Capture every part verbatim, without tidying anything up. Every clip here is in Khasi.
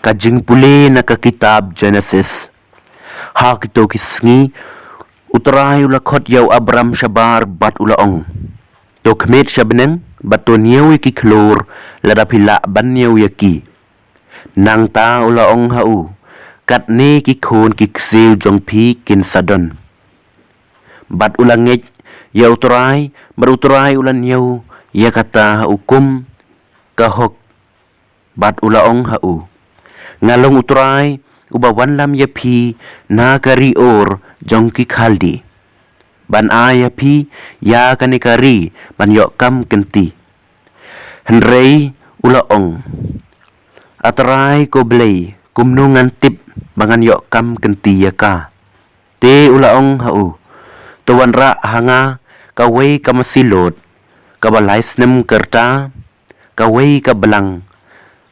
Ka jingpule na ka kitab Jenesis. Ha kito ki sngi, U Trai u la khot ïa u Abram shabar bad u la ong: To khmih sha bneng, bad to ñiew ïa ki khlur, lada phi lah ban ñiew ïa ki. Nangta u la ong ha u: Katne ki khun ki ksiew jong phi kin sa don. Bad u la ngeit ïa U Trai, bad U Trai u la ñiew ïa kata ha u kum ka hok. Bad u la ong ha u: Nga long U Trai, uba wanlam ïa phi na ka ri Ur jong ki Khaldi, ban ai ïa phi ïa kane ka ri ban ïoh kam kynti. Hynrei u la ong: A Trai ko Blei, kumno ngan tip ba ngan ïoh kam kynti ïa ka? Te u la ong ha u: To wanrah ha nga kawei ka masi lud kaba lai snem ka rta, kawei ka blang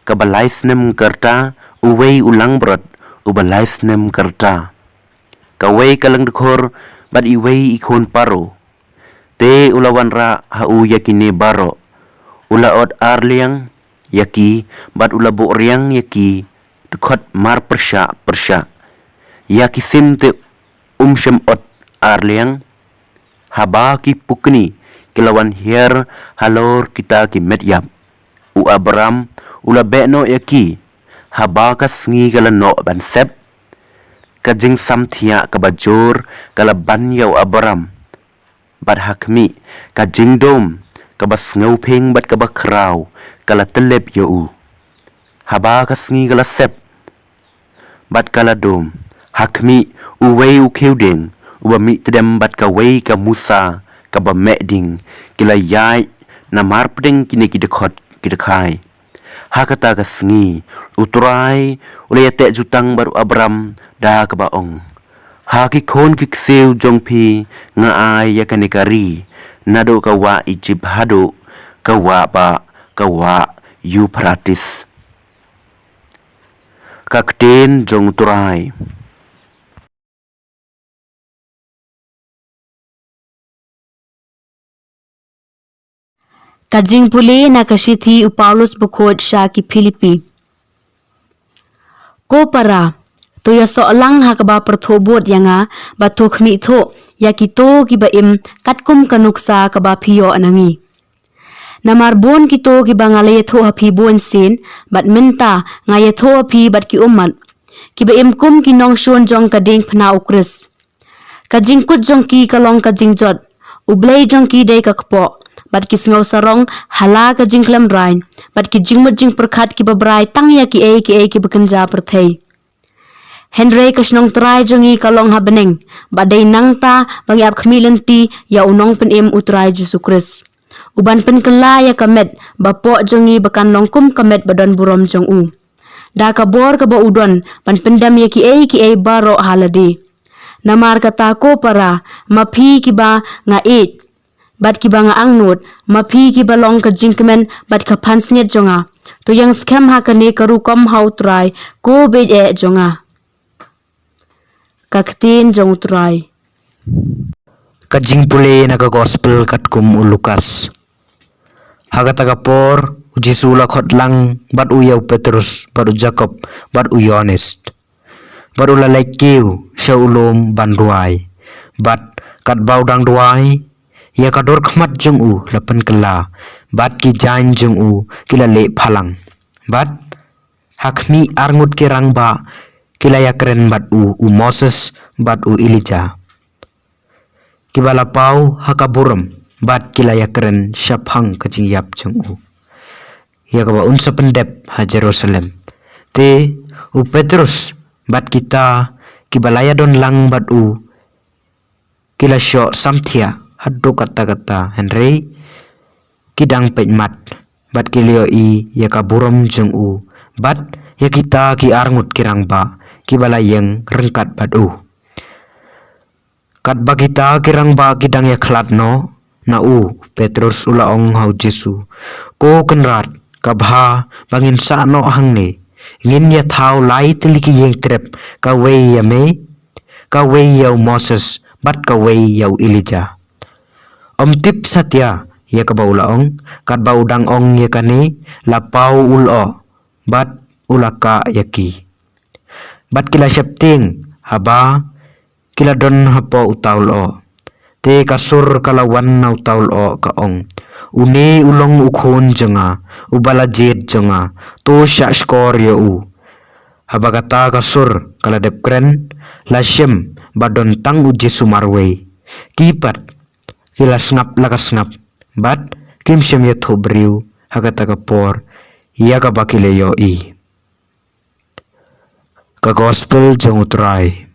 kaba lai snem ka rta, uwei u langbrot uba lai snem ka rta, kawei ka lyngdkhur, bad iwei i khun paro. Te u la wanrah ha u ïa kine baroh. U la ot ar liang ïa ki, bad u la buh riang ïa ki dkhot mar pyrshah pyrshah. Ïa ki sim te um shym ot ar liang. Haba ki pukni ki la wan hiar halor kita ki met ïap, u Abram u la beh noh ïa ki. Haba ka sngi ka la noh ban sep, ka jingsamthiah kaba jur ka la ban ïa u Abram. Bad ha khmih, ka jingdum kaba sngewphieng bad kaba khraw ka la tyllep ïa u. Haba ka sngi ka la sep bad ka la dum, ha khmih, uwei u khieuding uba mih tdem bad kawei ka musa kaba meh ding ki la ïaid namar pdeng kine ki dkhot ki dkhai. Ha kata ka sngi U Trai u la ïateh jutang bad u Abram da kaba ong: Ha ki khun ki ksiew jong phi nga ai ïa kane ka ri, naduh ka wah Ijipt haduh ka wah ba ka wah Euphrates. Ka ktien jong U Trai. Ka jingpule na ka shithi u Paulus bakhuid sha ki Philippi. Ko para, to ïasoh lang ha kaba pyrthuh bud ïa nga, bad to khmih thuh ïa kito kiba im katkum ka nuksa kaba phi ïoh na ngi. Namar bun kito kiba nga la ïathuh ha phi bun sien, bad mynta nga ïathuh ha phi bad ki ummat kiba im kum ki nongshun jong ka diengphna u Khrist. Ka jingkut jong ki ka long ka jingjot, u blei jong ki dei ka kpoh, bad ki sngew sarong ha la ka jingkhlem rai, bad ki jingmut jingpyrkhat kiba brai tang ïa kiei kiei kiba kynja pyrthei. Hynrei ka shnong Trai jong ngi ka long ha bneng, bad dei nangta ba ngi ap khmih lynti ïa u Nongpynim U Trai Jisu Khrist, u ban pynkylla ïa ka met ba poh jong ngi ba kan long kum ka met ba don burom jong u, da ka bor kaba u don ban pyndem ïa kiei kiei baroh ha lade. Namar kata ko para, ma phi kiba nga ïeit bad kiba nga angnud, ma phi kiba long ka jingkmen bad ka pansngiat jong nga, to ïeng skhem ha kane ka rukom ha U Trai, ko bad eh jong nga. Ka ktien jong U Trai. Ka jingpule na ka gospel katkum u Lukas. Ha kata ka por, u Jisu u la khot lang bad u ïa u Petrus, bad u Jakob, bad u Ïohannes. Bad u la leit kiew sha u lum ban duwai. Bad katba u dang duwai, ïa ka dur khmat jong u la pynkylla, bad ki jaiñ jong u ki la leh phalang. Bad ha khmih arngut ki rangbah ki la ïakren bad u, u Moses bad u Elijah, kiba la paw ha ka burom, bad ki la ïakren shaphang ka jingïap jong u, ïa kaba un sa pyndep ha Jerusalem. Te u Petrus bad kita kiba la ïadon lang bad u ki la shoh samthiah haduh katta katta, hynrei ki dang peit mat, bad ki la ïohi ïa ka burom jong u, bad ïa kita ki arngut ki rangbah kiba la ïeng ryngkat bad u. Katba kita ki rangbah ki dang ïakhlad noh na u, u Petrus u la ong ha u Jisu: Ko Kynrad, ka bha ba ngin sah noh hangne. Ngin ïa thaw lai tylli ki ïing trep, kawei ïa me, kawei ïa u Moses, bad kawei ïa u Elijah. Ym tip satia ïa kaba u la ong, katba u dang ong ïa kane, la paw u lyoh, bad u la kah ïa ki. Bad ki la sheptieng haba ki la don hapoh uta u lyoh. Te ka sur ka la wan na uta u lyoh, ka ong, "Une u long u Khun jong nga, uba la jied jong nga, to shah shkor ïa u." Haba kata ka sur ka la dep kren, la shem ba don tang u Jisu marwei. Ki pat ki la sngap la ka sngap, bad kim shym ïathuh briew ha kata ka por ïa kaba ki la ïohi. Ka Gospel jong U Trai.